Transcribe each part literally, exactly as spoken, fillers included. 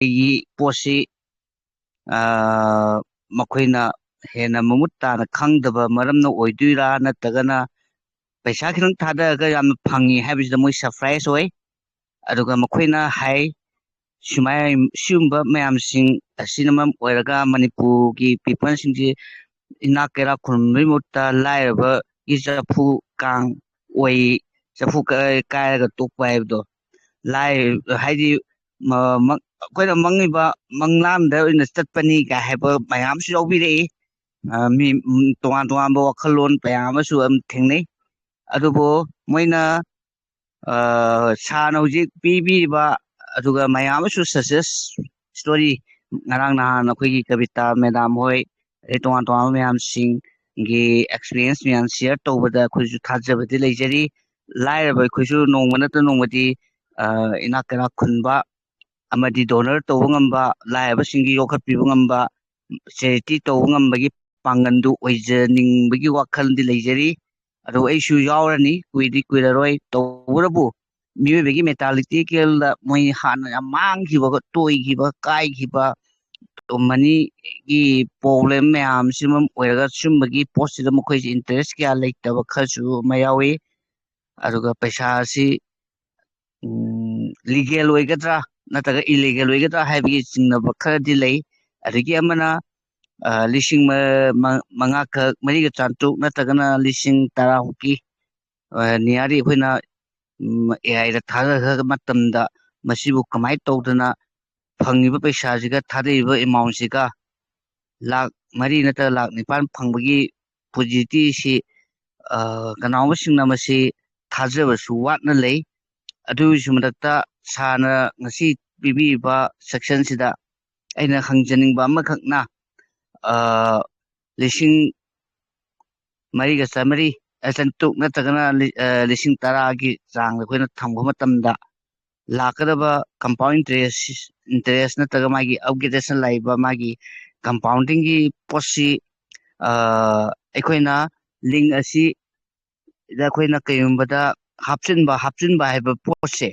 ꯃꯈꯣꯏꯒꯤ ꯄꯣꯠꯁꯤ, ꯑ, ꯃꯈꯣꯏꯅ ꯍꯦꯟꯅ ꯃꯃꯨꯠ ꯇꯥꯅ ꯈꯪꯗꯕ ꯃꯔꯝꯅ ꯑꯣꯏꯗꯣꯏꯔꯥ, ꯅꯠꯇ꯭ꯔꯒꯅ ꯄꯩꯁꯥ ꯈꯤꯇꯪ ꯊꯥꯗꯔꯒ ꯌꯥꯝꯅ ꯐꯪꯉꯤ ꯍꯥꯏꯕꯁꯤꯗ ꯃꯣꯏ surprise ꯑꯣꯏ꯫ ꯑꯗꯨꯒ ꯃꯈꯣꯏꯅ ꯍꯥꯏ, ꯁꯨꯃꯥꯏ-, ꯁꯤꯒꯨꯝꯕ ꯃꯌꯥꯝꯁꯤꯡ ꯑꯁꯤꯅ ꯃꯔꯝ ꯑꯣꯏꯔꯒ ꯃꯅꯤꯄꯨꯔꯒꯤ peopleꯁꯤꯡꯁꯤ ꯏꯅꯥꯛ ꯀꯩꯔꯥꯛ ꯈꯨꯟꯕꯒꯤ ꯃꯍꯨꯠꯇ ꯂꯥꯏꯔꯕꯒꯤ ꯆꯐꯨ ꯀꯥꯡ ꯑꯣꯏ, ꯆꯐꯨ ꯀ-, ꯀꯥꯏꯔꯒ ꯇꯣꯛꯄ ꯍꯥꯏꯕꯗꯣ꯫ ꯂꯥꯏ-, ꯍꯥꯏꯗꯤ ꯃ-, ꯃ-, ꯑꯩꯈꯣꯏꯅ ꯃꯪꯉꯤꯕ ꯃꯪꯂꯥꯟꯗ ꯑꯣꯏꯅ ꯆꯠꯄꯅꯤ ꯀꯥꯏ ꯍꯥꯏꯕ ꯃꯌꯥꯝꯁꯨ ꯌꯥꯎꯕꯤꯔꯛꯏ꯫ ꯑ, ꯃꯤ, ꯎꯝ, ꯇꯣꯉꯥꯟ ꯇꯣꯉꯥꯟꯕ ꯋꯥꯈꯜꯂꯣꯟ ꯀꯌꯥ ꯑꯃꯁꯨ ꯑꯗꯨꯝ ꯊꯦꯡꯅꯩ꯫ ꯑꯗꯨꯕꯨ ꯃꯣꯏꯅ, ꯑ, ꯁꯥꯔꯅ ꯍꯧꯖꯤꯛ ꯄꯤꯕꯤꯔꯤꯕ, ꯑꯗꯨꯒ ꯃꯌꯥꯝ ꯑꯃꯁꯨ success story, ꯉꯔꯥꯡ ꯅꯍꯥꯟ ꯑꯩꯈꯣꯏꯒꯤ ꯀꯕꯤꯇꯥ ꯃꯦꯗꯥꯝ ꯍꯣꯏ, ꯑꯗꯩ ꯇꯣꯉꯥꯟ ꯇꯣꯉꯥꯟꯕ ꯃꯌꯥꯝꯁꯤꯡꯒꯤ experience ꯃꯌꯥꯝ share ꯇꯧꯕꯗ ꯑꯩꯈꯣꯏꯁꯨ ꯊꯥꯖꯕꯗꯤ ꯂꯩꯖꯔꯤ꯫ ꯂꯥꯏꯔꯕ ꯑꯩꯈꯣꯏꯁꯨ ꯅꯣꯡꯃ ꯅꯠꯇ꯭ꯔ ꯅꯣꯡꯃꯗꯤ, ꯑ, ꯏꯅꯥꯛ ꯀꯩꯔꯥꯛ ꯈꯨꯟꯕ ꯑꯃꯗꯤ donor ꯇꯧꯕ ꯉꯝꯕ, ꯂꯥꯏꯔꯕꯁꯤꯡꯒꯤ ꯌꯣꯛꯈꯠꯄꯤꯕ ꯉꯝꯕ, charity ꯇꯧꯕ ꯉꯝꯕꯒꯤ ꯄꯥꯡꯒꯜꯗꯨ ꯑꯣꯏꯖꯅꯤꯡꯕꯒꯤ ꯋꯥꯈꯜꯗꯤ ꯂꯩꯖꯔꯤ꯫ ꯑꯗꯨ ꯑꯩꯁꯨ ꯌꯥꯎꯔꯅꯤ, ꯀꯨꯏꯗꯤ ꯀꯨꯏꯔꯔꯣꯏ꯫ ꯇꯧꯕꯇꯕꯨ ꯃꯤꯑꯣꯏꯕꯒꯤ mentalityꯗ ꯃꯣꯏ ꯍꯥꯟꯅ ꯌꯥꯝ ꯃꯥꯡꯈꯤꯕ, ꯇꯣꯏꯈꯤꯕ, ꯀꯥꯏꯈꯤꯕ, moneyꯒꯤ problem ꯃꯌꯥꯝꯁꯤꯅ ꯃꯔꯝ ꯑꯣꯏꯔꯒ ꯁꯨꯝꯕꯒꯤ ꯄꯣꯠꯁꯤꯗ ꯃꯈꯣꯏꯁꯦ interest ꯀꯌꯥ ꯂꯩꯇꯕ ꯈꯔꯁꯨ ꯑꯃ ꯌꯥꯎꯏ꯫ ꯑꯗꯨꯒ ꯄꯩꯁꯥ ꯑꯁꯤ, ꯎꯝ, legal ꯑꯣꯏꯒꯗ꯭ꯔꯥ ꯅꯠꯇ꯭ꯔꯒ illegal ꯑꯣꯏꯒꯗ꯭ꯔꯥ ꯍꯥꯏꯕꯒꯤ ꯆꯤꯡꯅꯕ ꯈꯔꯗꯤ ꯂꯩ꯫ ꯑꯗꯒꯤ ꯑꯃꯅ, ꯑ, ꯂꯤꯁꯤꯡ ꯃ-, ꯃ-, ꯃꯉꯥꯈꯛ, ꯃꯔꯤꯒ ꯆꯥꯇ꯭ꯔꯨꯛ ꯅꯠꯇ꯭ꯔꯒꯅ ꯂꯤꯁꯤꯡ ꯇꯔꯥ ꯐꯥꯎꯀꯤ, ꯑ, nearly ꯑꯩꯈꯣꯏꯅ, ꯎꯝ, AIꯗ ꯊꯥꯗꯈ꯭ꯔ ꯃꯇꯝꯗ ꯃꯁꯤꯕꯨ ꯀꯃꯥꯏꯅ ꯇꯧꯗꯅ ꯐꯪꯉꯤꯕ ꯄꯩꯁꯥꯁꯤꯒ ꯊꯥꯗꯔꯤꯕ amountꯁꯤꯒ ꯂꯥꯈ ꯃꯔꯤ ꯅꯠꯇ꯭ꯔꯒ ꯂꯥꯈ ꯅꯤꯄꯥꯟ ꯐꯪꯕꯒꯤ possibilityꯁꯤ, ꯑ, ꯀꯅꯥꯒꯨꯝꯕꯁꯤꯡꯅ ꯃꯁꯤ ꯊꯥꯖꯕꯁꯨ ꯋꯥꯠꯅ ꯂꯩ꯫ ꯑꯗꯨꯒꯤꯁꯨ ꯃꯊꯛꯇ ꯁꯥꯔꯅ ꯉꯁꯤ ꯄꯤꯕꯤꯔꯤꯕ sectionꯁꯤꯗ ꯑꯩꯅ ꯍꯪꯖꯅꯤꯡꯕ ꯑꯃꯈꯛꯅ, ꯑ, ꯂꯤꯁꯤꯡ ꯃꯔꯤꯒ ꯆꯥꯃꯔꯤ, ꯑ, ꯆꯥꯇ꯭ꯔꯨꯛ ꯅꯠꯇ꯭ꯔꯒꯅ ꯂꯤ-, ꯑ, ꯂꯤꯁꯤꯡ ꯇꯔꯥꯒꯤ ꯆꯥꯡꯗ ꯑꯩꯈꯣꯏꯅ ꯊꯝꯕ ꯃꯇꯝꯗ ꯂꯥꯛꯀꯗꯕ compound interest, interest ꯅꯠꯇ꯭ꯔꯒ ꯃꯥꯒꯤ upgradation ꯂꯥꯛꯏꯕ ꯃꯥꯒꯤ compoundingꯒꯤ ꯄꯣꯠꯁꯤ, ꯑ, ꯑꯩꯈꯣꯏꯅ link ꯑꯁꯤ ꯗ ꯑꯩꯈꯣꯏꯅ ꯀꯩꯒꯨꯝꯕꯗ ꯍꯥꯞꯆꯤꯟꯕ, ꯍꯥꯞꯆꯤꯟꯕ ꯍꯥꯏꯕ ꯄꯣꯠꯁꯦ,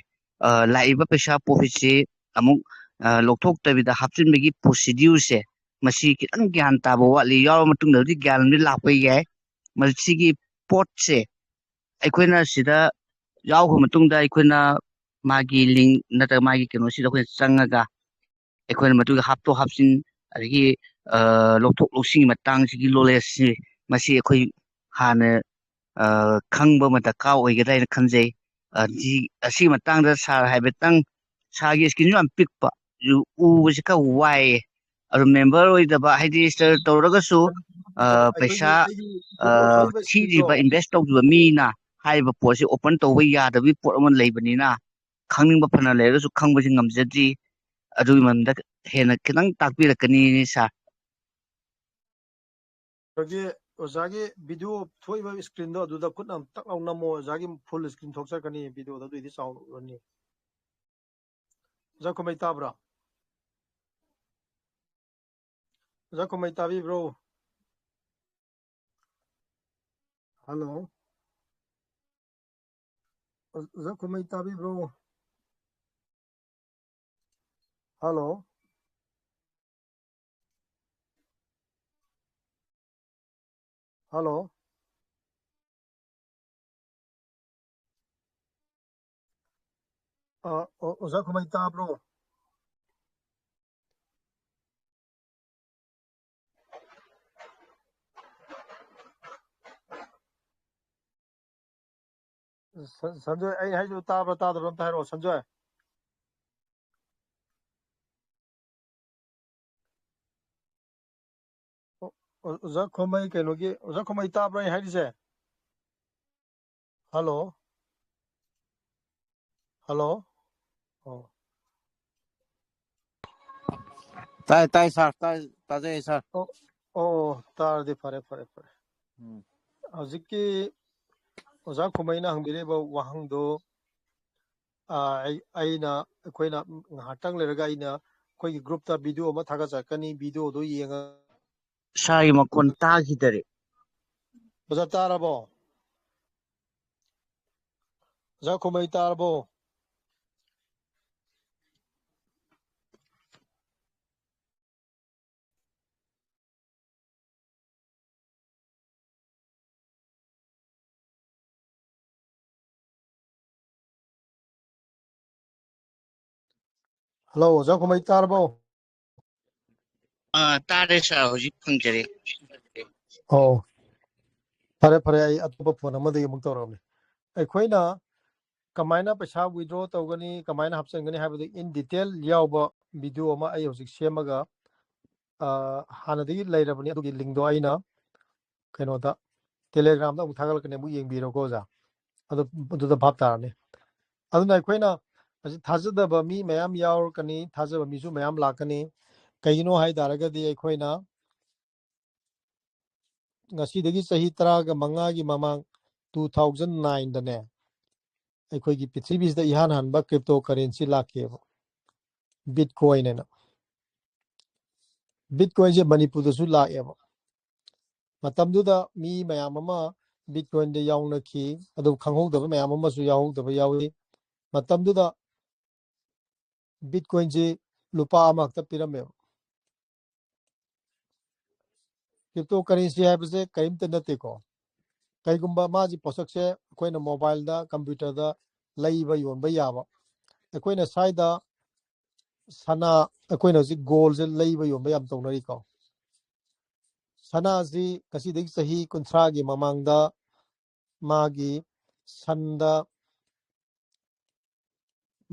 ꯑ, ꯂꯥꯛꯏꯕ ꯄꯩꯁꯥ profitꯁꯤ ꯑꯃꯨꯛ ꯑ, ꯂꯧꯊꯣꯛꯇꯕꯤꯗ ꯍꯥꯞꯆꯤꯟꯕꯒꯤ procedure ꯁꯦ, ꯃꯁꯤ ꯈꯤꯇꯪ ꯒ꯭ꯌꯥꯟ ꯇꯥꯕ ꯋꯥꯠꯂꯤ꯫ ꯌꯥꯎꯔ ꯃꯇꯨꯡꯗꯕꯨꯗꯤ ꯒ꯭ꯌꯥꯟ ꯑꯃꯗꯤ ꯂꯥꯛꯄ ꯌꯥꯏ꯫ ꯃꯁꯤꯒꯤ ꯄꯣꯠꯁꯦ ꯑꯩꯈꯣꯏꯅ ꯁꯤꯗ ꯌꯥꯎꯈ꯭ꯔ ꯃꯇꯨꯡꯗ, ꯑꯩꯈꯣꯏꯅ ꯃꯥꯒꯤ link ꯅꯠꯇ꯭ꯔꯒ ꯃꯥꯒꯤ ꯀꯩꯅꯣꯁꯤꯗ ꯑꯩꯈꯣꯏꯅ ꯆꯪꯉꯒ, ꯑꯩꯈꯣꯏꯅ ꯃꯗꯨꯒꯤ ꯍꯥꯞꯇꯣꯛ ꯍꯥꯞꯆꯤꯟ, ꯑꯗꯒꯤ, ꯑ, ꯂꯧꯊꯣꯛ ꯂꯧꯁꯤꯟꯒꯤ ꯃꯇꯥꯡꯁꯤꯒꯤ knowledge ꯁꯤ, ꯃꯁꯤ ꯑꯩꯈꯣꯏ ꯍꯥꯟꯅ, ꯑ, ꯈꯪꯕ ꯑꯃ ꯗꯔꯀꯥꯔ ꯑꯣꯏꯒꯗ꯭ꯔꯥ ꯍꯥꯏꯅ ꯈꯟꯖꯩ꯫ ꯑ, ꯁꯤ, ꯑꯁꯤꯒꯤ ꯃꯇꯥꯡꯗ sir ꯍꯥꯏꯐꯦꯠꯇꯪ, sir ꯒꯤ screen ꯁꯨ ꯌꯥꯝ ꯄꯤꯛꯄ, ꯎ-, ꯎꯕꯁꯤ ꯈꯔ ꯋꯥꯏꯌꯦ꯫ ꯑꯗꯨ member ꯑꯣꯏꯗꯕ, ꯍꯥꯏꯗꯤ register ꯇꯧꯔꯒꯁꯨ, ꯑ, ꯑꯩꯈꯣꯏꯒꯤ, ꯄꯩꯁꯥ, ꯑꯩꯒꯤ ꯑ, video ꯊꯣꯛꯏꯕ screen ꯗꯣ ꯊꯤꯗ꯭ꯔꯤꯕ, invest ꯇꯧꯗ꯭ꯔꯤꯕ ꯃꯤꯅ ꯍꯥꯏꯔꯤꯕ ꯄꯣꯠꯁꯤ open ꯇꯧꯕ ꯌꯥꯗꯕꯒꯤ ꯄꯣꯠ ꯑꯃ ꯂꯩꯕꯅꯤꯅ, ꯈꯪꯅꯤꯡꯕ ꯐꯅ ꯂꯩꯔꯒꯁꯨ ꯈꯪꯕꯁꯤ ꯉꯝꯖꯗ꯭ꯔꯤ꯫ ꯑꯗꯨꯒꯤ ꯃꯔꯝꯗ ꯍꯦꯟꯅ ꯈꯤꯇꯪ ꯇꯥꯛꯄꯤꯔꯛꯀꯅꯤ, sir꯫ ꯑꯗꯒꯤ ꯑꯣꯖꯥꯒꯤ video ꯊꯣꯛꯏꯕ screen ꯗꯣ ꯑꯗꯨꯗ ꯈꯨꯠꯅ ꯑꯃꯇꯛ ꯂꯥꯎ ꯅꯝꯃꯣ, ꯑꯣꯖꯥꯒꯤ full screen ꯊꯣꯛꯆꯔꯛꯀꯅꯤ video ꯗꯣ, ꯑꯗꯨꯏꯗꯤ ꯆꯥꯎꯔꯅꯤ꯫ ꯑꯣꯖꯥ ꯈꯨꯃꯩ ꯇꯥꯕ꯭ꯔꯥ? ꯑꯣꯖꯥ ꯈꯨꯃꯩ ꯇꯥꯕꯤꯕ꯭ꯔꯣ? Hello? ꯑꯣꯖꯥ ꯈꯨꯃꯩ ꯇꯥꯕꯤꯕ꯭ꯔꯣ? Hello? Hello? ꯑ, ꯑꯣ, ꯑꯣꯖꯥ ꯈꯨꯃꯩ ꯇꯥꯕ꯭ꯔꯣ? ꯁꯟ-, ꯁꯟꯖꯣꯏ, ꯑꯩ ꯍꯥꯏꯗꯨ ꯇꯥꯕ꯭ꯔꯥ ꯇꯥꯗꯕ꯭ꯔꯥ ꯑꯝꯇ ꯍꯥꯏꯔꯛꯑꯣ, ꯁꯟꯖꯣꯏ꯫ ꯑꯣ, ꯑꯣ, ꯑꯣꯖꯥ ꯈꯣꯃꯩ ꯀꯩꯅꯣꯒꯤ, ꯑꯣꯖꯥ ꯈꯣꯃꯩ ꯇꯥꯕ꯭ꯔꯥ ꯑꯩ ꯍꯥꯏꯔꯤꯁꯦ? Hello? Hello? ꯑꯣ꯫ ꯇꯥꯏ, ꯇꯥꯏ, sir꯫ ꯇꯥꯏ, ꯇꯥꯖꯩ, sir꯫ ꯑꯣ, ꯑꯣ, ꯇꯥꯔꯗꯤ ꯐꯔꯦ, ꯐꯔꯦ, ꯐꯔꯦ꯫ ꯎꯝ꯫ ꯍꯧꯖꯤꯛꯀꯤ ꯑꯣꯖꯥ ꯈꯣꯃꯩꯅ ꯍꯪꯕꯤꯔꯤꯕ ꯋꯥꯍꯪꯗꯨ, ꯑ, ꯑꯩ, ꯑꯩꯅ, ꯑꯩꯈꯣꯏꯅ ꯉꯥꯏꯍꯥꯛꯇꯪ ꯂꯩꯔꯒ ꯑꯩꯅ ꯑꯩꯈꯣꯏꯒꯤ group ꯇ video ꯑꯃ ꯊꯥꯒꯠꯆꯔꯛꯀꯅꯤ, video ꯗꯨ ꯌꯦꯡꯉ- Sir ꯒꯤ ꯃꯈꯣꯟ ꯇꯥꯈꯤꯗꯔꯦ꯫ ꯑꯣꯖꯥ ꯇꯥꯔꯕꯣ? ꯑꯣꯖꯥ ꯈꯣꯃꯩ ꯇꯥꯔꯕꯣ? ꯍꯜꯂꯣ, ꯑꯣꯖꯥ ꯈꯨꯃꯩ, ꯇꯥꯔꯕꯣ? ꯑꯥ, ꯇꯥꯔꯦ ꯁꯥꯔ, ꯍꯧꯖꯤꯛ ꯐꯪꯖꯔꯦ꯫ ꯑꯣ, ꯐꯔꯦ ꯐꯔꯦ, ꯑꯩ ꯑꯇꯣꯞꯄ ꯐꯣꯟ ꯑꯃꯗꯒꯤ ꯑꯃꯨꯛ ꯇꯧꯔꯛꯑꯕꯅꯤ꯫ ꯑꯩꯈꯣꯏꯅ ꯀꯃꯥꯏꯅ ꯄꯩꯁꯥ withdraw ꯇꯧꯒꯅꯤ, ꯀꯃꯥꯏꯅ ꯍꯥꯞꯆꯤꯟꯒꯅꯤ ꯍꯥꯏꯕꯗꯨ in detail ꯌꯥꯎꯕ video ꯑꯃ ꯑꯩ ꯍꯧꯖꯤꯛ ꯁꯦꯝꯃꯒ, ꯑ, ꯍꯥꯟꯅꯗꯒꯤ ꯂꯩꯔꯕꯅꯤ, ꯑꯗꯨꯒꯤ link ꯗꯣ ꯑꯩꯅ ꯀꯩꯅꯣꯗ Telegram ꯗ ꯑꯃꯨꯛ ꯊꯥꯒꯠꯂꯛꯀꯅꯤ, ꯑꯃꯨꯛ ꯌꯦꯡꯕꯤꯔꯣꯀꯣ ꯑꯣꯖꯥ꯫ ꯑꯗꯨ, ꯑꯗꯨꯗ ꯚꯥꯞ ꯇꯥꯔꯅꯤ꯫ ꯑꯗꯨꯅ ꯑꯩꯈꯣꯏꯅ ꯍꯧꯖꯤꯛ ꯊꯥꯖꯗꯕ ꯃꯤ ꯃꯌꯥꯝ ꯌꯥꯎꯔꯛꯀꯅꯤ, ꯊꯥꯖꯕ ꯃꯤꯁꯨ ꯃꯌꯥꯝ ꯂꯥꯛꯀꯅꯤ꯫ ꯀꯩꯒꯤꯅꯣ ꯍꯥꯏ ꯇꯥꯔꯒꯗꯤ ꯑꯩꯈꯣꯏꯅ ꯉꯁꯤꯗꯒꯤ ꯆꯍꯤ ꯇꯔꯥꯒ ꯃꯉꯥꯒꯤ ꯃꯃꯥꯡ two thousand nine ꯗꯅꯦ, ꯑꯩꯈꯣꯏꯒꯤ ꯄ꯭ꯔꯤꯊꯤꯕꯤꯁꯤꯗ ꯏꯍꯥꯟ ꯍꯥꯟꯕ crypto currency ꯂꯥꯛꯈꯤꯑꯕ, Bitcoin ꯍꯥꯏꯅ꯫ Bitcoin ꯁꯦ ꯃꯅꯤꯄꯨꯔꯗꯁꯨ ꯂꯥꯛꯑꯦꯕ꯫ ꯃꯇꯝꯗꯨꯗ ꯃꯤ ꯃꯌꯥꯝ ꯑꯃ Bitcoin ꯗ ꯌꯥꯎꯅꯈꯤ, ꯑꯗꯨ ꯈꯪꯍꯧꯗꯕ ꯃꯌꯥꯝ ꯑꯃꯁꯨ ꯌꯥꯎꯍꯧꯗꯕ ꯌꯥꯎꯏ꯫ ꯃꯇꯝꯗꯨꯗ Bitcoin ꯁꯤ ꯂꯨꯄꯥ ꯑꯃꯈꯛꯇ ꯄꯤꯔꯝꯃꯦꯕ꯫ Crypto currency ꯍꯥꯏꯕꯁꯦ ꯀꯔꯤꯝꯇ ꯅꯠꯇꯦꯀꯣ꯫ ꯀꯩꯒꯨꯝꯕ ꯃꯥꯒꯤ ꯄꯣꯠꯁꯛꯁꯦ ꯑꯩꯈꯣꯏꯅ mobile ꯗ, computer ꯗ ꯂꯩꯕ ꯌꯣꯟꯕ ꯌꯥꯕ, ꯑꯩꯈꯣꯏꯅ ꯁ꯭ꯋꯥꯏꯗ ꯁꯅꯥ, ꯑꯩꯈꯣꯏꯅ ꯍꯧꯖꯤꯛ gold ꯁꯦ ꯂꯩꯕ ꯌꯣꯟꯕ ꯌꯥꯝ ꯇꯧꯅꯔꯤꯀꯣ꯫ ꯁꯅꯥꯁꯤ ꯉꯁꯤꯗꯒꯤ ꯆꯍꯤ ꯀꯨꯟꯊ꯭ꯔꯥꯒꯤ ꯃꯃꯥꯡꯗ ꯃꯥꯒꯤ ꯁꯟꯗ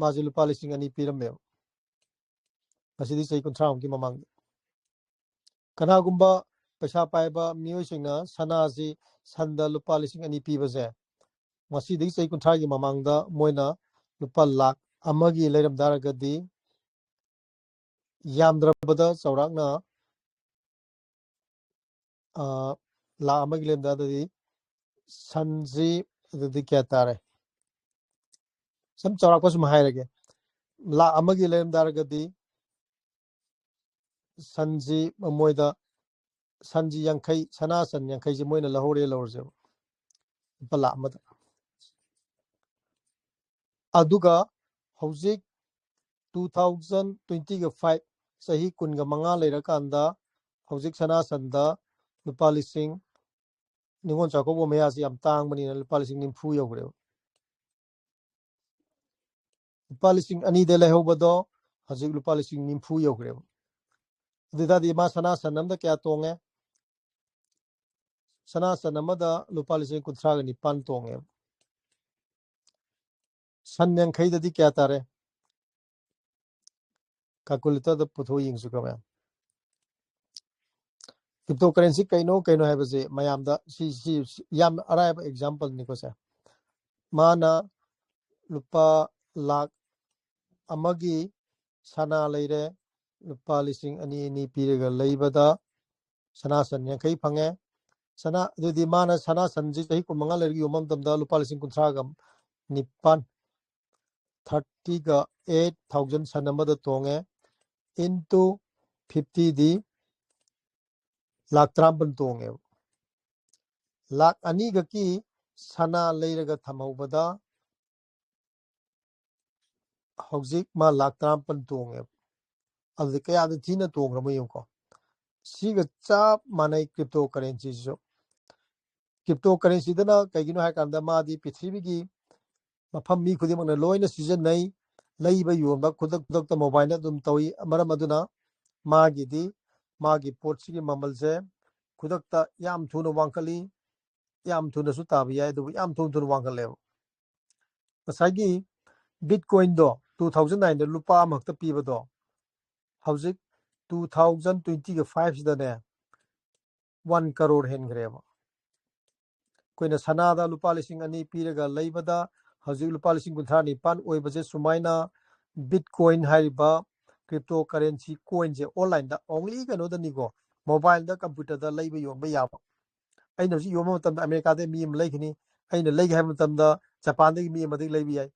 ꯃꯥꯁꯦ ꯂꯨꯄꯥ ꯂꯤꯁꯤꯡ ꯑꯅꯤ ꯄꯤꯔꯝꯃꯦꯕ, ꯉꯁꯤꯗꯤ ꯆꯍꯤ ꯀꯨꯟꯊ꯭ꯔꯥꯃꯨꯛꯀꯤ ꯃꯃꯥꯡꯗ꯫ ꯀꯅꯥꯒꯨꯝꯕ ꯄꯩꯁꯥ ꯄꯥꯏꯕ ꯃꯤꯑꯣꯏꯁꯤꯡꯅ ꯁꯅꯥꯁꯤ ꯁꯟꯗ ꯂꯨꯄꯥ ꯂꯤꯁꯤꯡ ꯑꯅꯤ ꯄꯤꯕꯁꯦ ꯉꯁꯤꯗꯒꯤ ꯆꯍꯤ ꯀꯨꯟꯊ꯭ꯔꯥꯒꯤ ꯃꯃꯥꯡꯗ ꯃꯣꯏꯅ ꯂꯨꯄꯥ ꯂꯥꯛ ꯑꯃꯒꯤ ꯂꯩꯔꯝ ꯇꯥꯔꯒꯗꯤ, ꯌꯥꯝꯗ꯭ꯔꯕꯗ ꯆꯥꯎꯔꯥꯛꯅ, ꯑ, ꯂꯥꯛ ꯑꯃꯒꯤ ꯂꯩꯔꯝ ꯇꯥꯔꯒꯗꯤ ꯁꯟꯁꯤ ꯑꯗꯨꯗꯤ ꯀꯌꯥ ꯇꯥꯔꯦ? ꯁꯨꯝ ꯆꯥꯎꯔꯥꯛꯄ ꯁꯨꯝ ꯍꯥꯏꯔꯒꯦ, ꯂꯥꯛ ꯑꯃꯒꯤ ꯂꯩꯔꯝ ꯇꯥꯔꯒꯗꯤ ꯁꯟꯁꯤ ꯃꯣꯏꯗ, ꯁꯟꯁꯤ ꯌꯥꯡꯈꯩ, ꯁꯅꯥ ꯁꯟ ꯌꯥꯡꯈꯩꯁꯤ ꯃꯣꯏꯅ ꯂꯧꯍꯧꯔꯦ ꯂꯧꯔꯁꯦꯕ, ꯂꯨꯄꯥ ꯂꯥꯛ ꯑꯃꯗ꯫ ꯑꯗꯨꯒ ꯍꯧꯖꯤꯛ two thousand twenty five, ꯆꯍꯤ ꯀꯨꯟꯒ ꯃꯉꯥ ꯂꯩꯔꯀꯥꯟꯗ ꯍꯧꯖꯤꯛ ꯁꯅꯥ ꯁꯟꯗ ꯂꯨꯄꯥ ꯂꯤꯁꯤꯡ, ꯅꯤꯉꯣꯜ ꯆꯥꯛꯀꯧꯕ ꯃꯌꯥꯁꯤ ꯌꯥꯝ ꯇꯥꯡꯕꯅꯤꯅ ꯂꯨꯄꯥ ꯂꯤꯁꯤꯡ ꯅꯤꯐꯨ ꯌꯧꯈ꯭ꯔꯦꯕ꯫ ꯂꯨꯄꯥ ꯂꯤꯁꯤꯡ ꯑꯅꯤꯗ ꯂꯩꯍꯧꯕꯗꯣ ꯍꯧꯖꯤꯛ ꯂꯨꯄꯥ ꯂꯤꯁꯤꯡ ꯅꯤꯐꯨ ꯌꯧꯈ꯭ꯔꯦꯕ꯫ ꯑꯗꯨ ꯑꯣꯏ ꯇꯥꯔꯗꯤ ꯃꯥ ꯁꯅꯥ ꯁꯟ ꯑꯃꯗ ꯀꯌꯥ ꯇꯣꯡꯉꯦ? ꯁꯅꯥ ꯁꯟ ꯑꯃꯗ ꯂꯨꯄꯥ ꯂꯤꯁꯤꯡ ꯀꯨꯟꯊ꯭ꯔꯥꯒ ꯅꯤꯄꯥꯟ ꯇꯣꯡꯉꯦꯕ꯫ ꯁꯟ ꯌꯥꯡꯈꯩꯗꯗꯤ ꯀꯌꯥ ꯇꯥꯔꯦ? ꯀꯥꯜꯀꯨꯂꯦꯇꯔꯗ ꯄꯨꯊꯣꯛ ꯌꯦꯡꯁꯤꯀꯣ ꯃꯌꯥꯝ꯫ ꯀ꯭ꯔꯤꯞꯇꯣ ꯀꯔꯦꯟꯁꯤ ꯀꯩꯅꯣ ꯀꯩꯅꯣ ꯍꯥꯏꯕꯁꯦ ꯃꯌꯥꯝꯗ ꯁꯤ ꯁꯤ ꯁꯤ ꯌꯥꯝ ꯑꯔꯥꯏꯕ ꯑꯦꯛꯖꯥꯝꯄꯜꯅꯤꯀꯣ ꯁꯦ꯫ ꯃꯥꯅ ꯂꯨꯄꯥ ꯂꯥꯛ ꯑꯃꯒꯤ ꯁꯅꯥ ꯂꯩꯔꯦ, ꯂꯨꯄꯥ ꯂꯤꯁꯤꯡ ꯑꯅꯤ ꯑꯅꯤ ꯄꯤꯔꯒ ꯂꯩꯕꯗ ꯁꯅꯥ ꯁꯟ ꯌꯥꯡꯈꯩ ꯐꯪꯉꯦ꯫ ꯁꯅꯥ ꯑꯗꯨꯗꯤ ꯃꯥꯅ ꯁꯅꯥ ꯁꯟꯁꯤ ꯆꯍꯤ ꯀꯨꯟꯃꯉꯥ ꯂꯩꯔꯒ ꯌꯣꯟꯕ ꯃꯇꯝꯗ ꯂꯨꯄꯥ ꯂꯤꯁꯤꯡ ꯀꯨꯟꯊ꯭ꯔꯥꯒ ꯅꯤꯄꯥꯟ, ꯊꯥꯔꯇꯤꯒ ꯑꯩꯠ ꯊꯥꯎꯖꯟ ꯁꯟ ꯑꯃꯗ ꯇꯣꯡꯉꯦ꯫ ꯏꯟꯇꯨ ꯐꯤꯐꯇꯤꯗꯤ ꯂꯥꯛ ꯇꯔꯥꯃꯥꯄꯟ ꯇꯣꯡꯉꯦꯕ꯫ ꯂꯥꯛ ꯑꯅꯤꯈꯛꯀꯤ ꯁꯅꯥ ꯂꯩꯔꯒ ꯊꯝꯍꯧꯕꯗ ꯍꯧꯖꯤꯛ ꯃꯥ ꯂꯥꯛ ꯇꯔꯥꯃꯥꯄꯟ ꯇꯣꯡꯉꯦꯕ꯫ ꯑꯗꯨꯗꯤ ꯀꯌꯥꯗ ꯊꯤꯅ ꯇꯣꯡꯈ꯭ꯔꯕ ꯌꯦꯡꯉꯨꯀꯣ꯫ ꯁꯤꯒ ꯆꯞ ꯃꯥꯟꯅꯩ ꯀ꯭ꯔꯤꯞꯇꯣ ꯀꯔꯦꯟꯁꯤꯁꯨ꯫ ꯀ꯭ꯔꯤꯞꯇꯣ ꯀꯔꯦꯟꯁꯤꯗꯅ ꯀꯩꯒꯤꯅꯣ ꯍꯥꯏ ꯀꯥꯟꯗ ꯃꯥꯗꯤ ꯄ꯭ꯔꯤꯊꯤꯕꯤꯒꯤ ꯃꯐꯝ ꯃꯤ ꯈꯨꯗꯤꯡꯃꯛꯅ ꯂꯣꯏꯅ ꯁꯤꯖꯤꯟꯅꯩ꯫ ꯂꯩꯕ ꯌꯣꯟꯕ ꯈꯨꯗꯛ ꯈꯨꯗꯛꯇ ꯃꯣꯕꯥꯏꯜꯗ ꯑꯗꯨꯝ ꯇꯧꯏ꯫ ꯃꯔꯝ ꯑꯗꯨꯅ ꯃꯥꯒꯤꯗꯤ ꯃꯥꯒꯤ ꯄꯣꯠꯁꯤꯒꯤ ꯃꯃꯜꯁꯦ ꯈꯨꯗꯛꯇ ꯌꯥꯝ ꯊꯨꯅ ꯋꯥꯡꯈꯠꯂꯤ꯫ ꯌꯥꯝ ꯊꯨꯅꯁꯨ ꯇꯥꯕ ꯌꯥꯏ, ꯑꯗꯨꯕꯨ ꯌꯥꯝ ꯊꯨꯅ ꯊꯨꯅ ꯋꯥꯡꯈꯠꯂꯦꯕ꯫ ꯉꯁꯥꯏꯒꯤ ꯕꯤꯠꯀꯣꯏꯟꯗꯣ ꯇꯨ ꯊꯥꯎꯖꯟ ꯅꯥꯏꯟꯗ ꯂꯨꯄꯥ ꯑꯃꯈꯛꯇ ꯄꯤꯕꯗꯣ ꯍꯧꯖꯤꯛ ꯇꯨ ꯊꯥꯎꯖꯟ ꯇ꯭ꯋꯦꯟꯇꯤꯒ ꯐꯥꯏꯚꯁꯤꯗꯅꯦ ꯋꯥꯟ ꯀꯔꯣꯔ ꯍꯦꯟꯈ꯭ꯔꯦꯕ꯫ ꯑꯩꯈꯣꯏꯅ ꯁꯅꯥꯗ ꯂꯨꯄꯥ ꯂꯤꯁꯤꯡ ꯑꯅꯤ ꯄꯤꯔꯒ ꯂꯩꯕꯗ ꯍꯧꯖꯤꯛ ꯂꯨꯄꯥ ꯂꯤꯁꯤꯡ ꯀꯨꯟꯊ꯭ꯔꯥ ꯅꯤꯄꯥꯟ ꯑꯣꯏꯕꯁꯦ ꯁꯨꯃꯥꯏꯅ ꯕꯤꯠꯀꯣꯏꯟ ꯍꯥꯏꯔꯤꯕ ꯀ꯭ꯔꯤꯞꯇꯣ ꯀꯔꯦꯟꯁꯤ ꯀꯣꯏꯟꯁꯦ ꯑꯣꯟꯂꯥꯏꯟꯗ ꯑꯣꯡꯂꯤ ꯀꯩꯅꯣꯗꯅꯤꯀꯣ, ꯃꯣꯕꯥꯏꯜꯗ ꯀꯝꯄ꯭ꯌꯨꯇꯔꯗ ꯂꯩꯕ ꯌꯣꯟꯕ ꯌꯥꯕ꯫ ꯑꯩꯅ ꯍꯧꯖꯤꯛ ꯌꯣꯟꯕ ꯃꯇꯝꯗ ꯑꯃꯦꯔꯤꯀꯥꯗꯒꯤ ꯃꯤ ꯑꯃ ꯂꯩꯒꯅꯤ, ꯑꯩꯅ ꯂꯩꯒꯦ ꯍꯥꯏꯕ ꯃꯇꯝꯗ ꯖꯄꯥꯟꯗꯒꯤ ꯃꯤ ꯑꯃꯗꯒꯤ ꯂꯩꯕ ꯌꯥꯏ꯫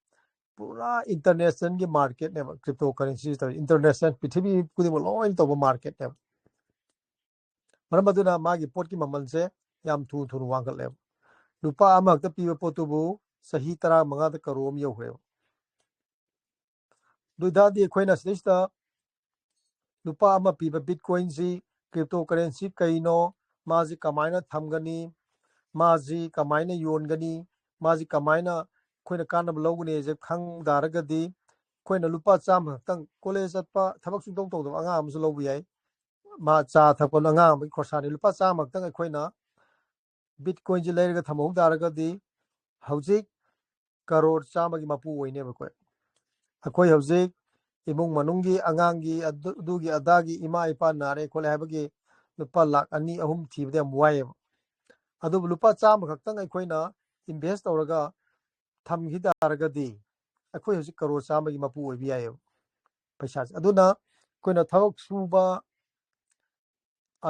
ꯄꯨꯔꯥ ꯏꯟꯇꯔꯅꯦꯁꯅꯦꯜꯒꯤ ꯃꯥꯔꯀꯦꯠꯅꯦꯕ ꯀ꯭ꯔꯤꯞꯇꯣ ꯀꯔꯦꯟꯁꯤ ꯇꯧꯔꯤ꯫ ꯏꯟꯇꯔꯅꯦꯁꯅꯦꯜ ꯄ꯭ꯔꯤꯊꯤꯕꯤ ꯈꯨꯗꯤꯡꯃꯛ ꯂꯣꯏꯅ ꯇꯧꯕ ꯃꯥꯔꯀꯦꯠꯅꯦꯕ꯫ ꯃꯔꯝ ꯑꯗꯨꯅ ꯃꯥꯒꯤ ꯄꯣꯠꯀꯤ ꯃꯃꯜꯁꯦ ꯌꯥꯝ ꯊꯨ ꯊꯨꯅ ꯋꯥꯡꯈꯠꯂꯦꯕ꯫ ꯂꯨꯄꯥ ꯑꯃꯈꯛꯇ ꯄꯤꯕ ꯄꯣꯠꯇꯨꯕꯨ ꯆꯍꯤ ꯇꯔꯥꯃꯉꯥꯗ ꯀꯔꯣꯔ ꯑꯃ ꯌꯧꯈ꯭ꯔꯦꯕ꯫ ꯑꯗꯨ ꯑꯣꯏ ꯇꯥꯔꯗꯤ ꯑꯩꯈꯣꯏꯅ ꯁꯤꯗꯩꯁꯤꯗ ꯂꯨꯄꯥ ꯑꯃ ꯄꯤꯕ ꯕꯤꯠꯀꯣꯏꯟꯁꯤ ꯀ꯭ꯔꯤꯞꯇꯣ ꯀꯔꯦꯟꯁꯤ ꯀꯩꯅꯣ, ꯃꯥꯁꯤ ꯀꯃꯥꯏꯅ ꯊꯝꯒꯅꯤ, ꯃꯥꯁꯤ ꯀꯃꯥꯏꯅ ꯌꯣꯟꯒꯅꯤ, ꯃꯥꯁꯤ ꯀꯃꯥꯏꯅ ꯑꯩꯈꯣꯏꯅ ꯀꯥꯟꯅꯕ ꯂꯧꯒꯅꯤ ꯍꯥꯏꯁꯦ ꯈꯪ ꯇꯥꯔꯒꯗꯤ ꯑꯩꯈꯣꯏꯅ ꯂꯨꯄꯥ ꯆꯥꯝꯃ ꯈꯛꯇꯪ ꯀꯣꯂꯦꯖ ꯆꯠꯄ, ꯊꯕꯛ ꯁꯨꯡꯇꯧ ꯇꯧꯗꯕ ꯑꯉꯥꯡ ꯑꯃꯁꯨ ꯂꯧꯕ ꯌꯥꯏ꯫ ꯃꯥ ꯆꯥ ꯊꯛꯄ ꯑꯉꯥꯡ ꯑꯃꯒꯤ ꯈꯣꯔꯁꯥꯅꯤ꯫ ꯂꯨꯄꯥ ꯆꯥꯝꯃ ꯈꯛꯇꯪ ꯑꯩꯈꯣꯏꯅ ꯕꯤꯠꯀꯣꯏꯟꯁꯦ ꯂꯩꯔꯒ ꯊꯝꯍꯧ ꯇꯥꯔꯒꯗꯤ ꯍꯧꯖꯤꯛ ꯀꯔꯣꯔ ꯆꯥꯝꯃꯒꯤ ꯃꯄꯨ ꯑꯣꯏꯅꯦꯕ ꯑꯩꯈꯣꯏ꯫ ꯑꯩꯈꯣꯏ ꯍꯧꯖꯤꯛ ꯏꯃꯨꯡ ꯃꯅꯨꯡꯒꯤ, ꯑꯉꯥꯡꯒꯤ, ꯑꯗꯨ-, ꯑꯗꯨꯒꯤ ꯑꯗꯥꯒꯤ, ꯏꯃꯥ ꯏꯄꯥ ꯅꯥꯔꯦ ꯈꯣꯠꯂꯦ ꯍꯥꯏꯕꯒꯤ ꯂꯨꯄꯥ ꯂꯥꯛ ꯑꯅꯤ ꯑꯍꯨꯝ ꯊꯤꯕꯗ ꯌꯥꯝ ꯋꯥꯏꯑꯦꯕ꯫ ꯑꯗꯨꯕꯨ ꯂꯨꯄꯥ ꯆꯥꯝꯃ ꯈꯛꯇꯪ ꯑꯩꯈꯣꯏꯅ ꯏꯟꯚꯦꯁ ꯇꯧꯔꯒ ꯊꯝꯈꯤ ꯇꯥꯔꯒꯗꯤ ꯑꯩꯈꯣꯏ ꯍꯧꯖꯤꯛ ꯀꯔꯣꯔ ꯆꯥꯝꯃꯒꯤ ꯃꯄꯨ ꯑꯣꯏꯕ ꯌꯥꯏꯑꯕ ꯄꯩꯁꯥꯁꯦ꯫ ꯑꯗꯨꯅ ꯑꯩꯈꯣꯏꯅ ꯊꯕꯛ ꯁꯨꯕ,